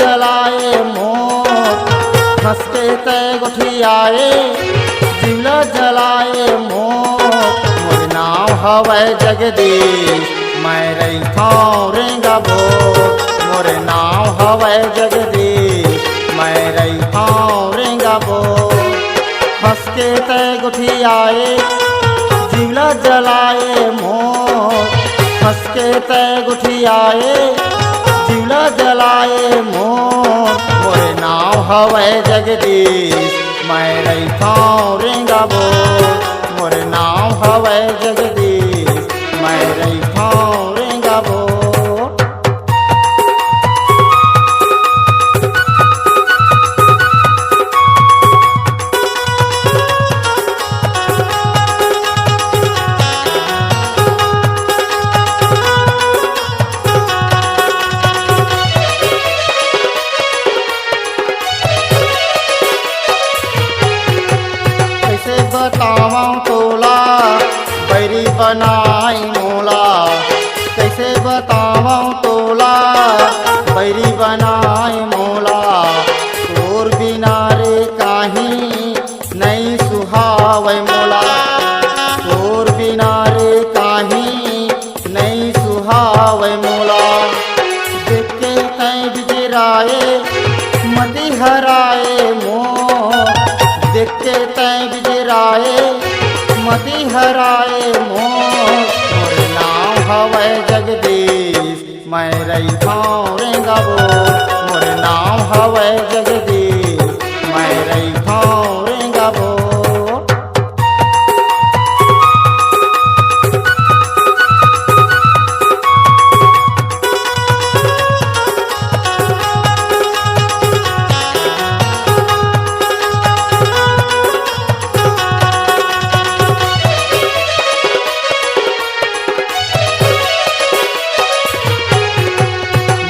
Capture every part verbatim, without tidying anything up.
जलाए मोर, हंस के तै गोठियाए, जीव ला जलाए मोर। मोर नाव हवय जगदीश, मैं रहिथौं रेंगाबो। मोर नाव हवय जगदीश, मैं रहिथौं रेंगाबो। हंस के तै गोठियाए, जीव ला जलाए मोर। हंस के तै गोठियाए, जीव ला जलाए मोर। मोर नाव हवय जगदीश, मैं रहिथौं रेंगाबो। मोर नाव हवय जगदीश, मैं रहिथौं रेंगाबो। कइसे बतावंव तोला, बैरी बनाई मोला। कइसे बतावंव तोला, बैरी बनाई मोला। तोर बिना रे काहीं नइ सुहावय मोला। तोर बिना रे काहीं नइ सुहावय मोला। देख के तैं बिजराए, मति हराए मोर। देख के तैं बिजराए, मति हराए मोर। मोर नाव हवय जगदीश, मैं रहिथौं रेंगाबो। मोर नाव हवय जगदीश, मैं रहिथौं रेंगाबो।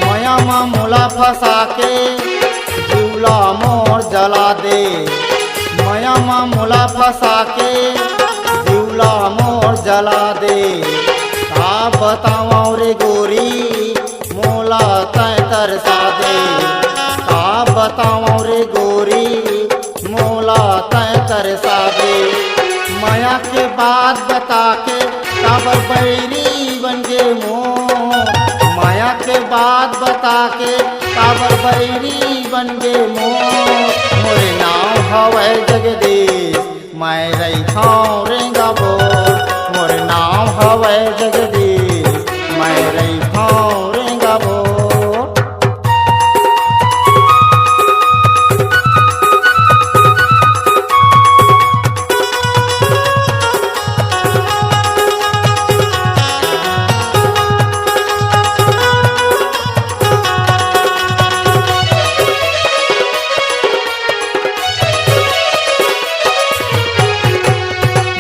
मया म मोला फंसा के जीव ला मोर जला दे। मया म मोला फंसा के जीव ला मोर जला दे। का बतावंव रे गोरी, मोला तैं तरसा दे। का बतावंव रे गोरी, मोला तैं तरसा दे। मया के बात बता के काबर बैरी बन गे मोर। मया के बात बता के काबर बैरी बन गे मोर। मोर नाव हवय जगदीश, मैं रहिथौं रेंगाबो। मोर नाव हवय जगदीश, मैं रहिथौं रेंगाबो।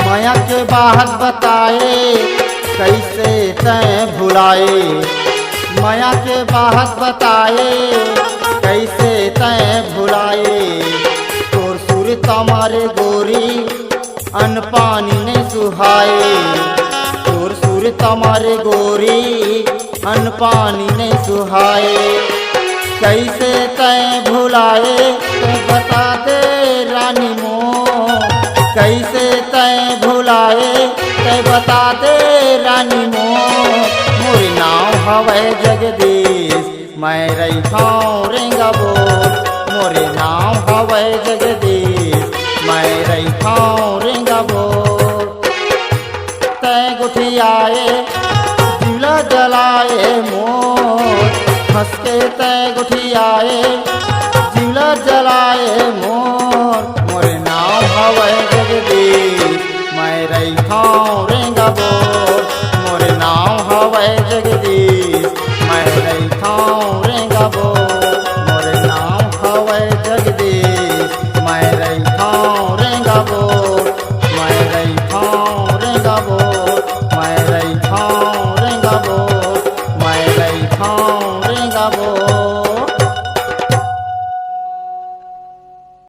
मया के बात बताए, कइसे तैं भुलाए। मया के बात बताए, कइसे तैं भुलाए। तोर सुरता म रे गोरी, अन्न पानी नइ सुहाए। तोर सुरता म रे गोरी, अन्न पानी नइ सुहाए। कइसे तैं भुलाए, तैं बता दे रानी मोर। कइसे तैं भुलाए, तैं बता दे रानी मोर। मोर नाव हवय जगदीश, मैं रहिथौं रेंगाबो। मोर नाव हवय जगदीश, मैं रहिथौं रेंगाबो। तैं गोठियाए, जीव ला जलाए मोर। हंस के तैं गोठियाए, जीव ला जलाए मोर। मोर नाव हवय जगदीश, मैं रहिथौं रेंगाबो। मोर नाव हवय जगदीश, मैं रहिथौं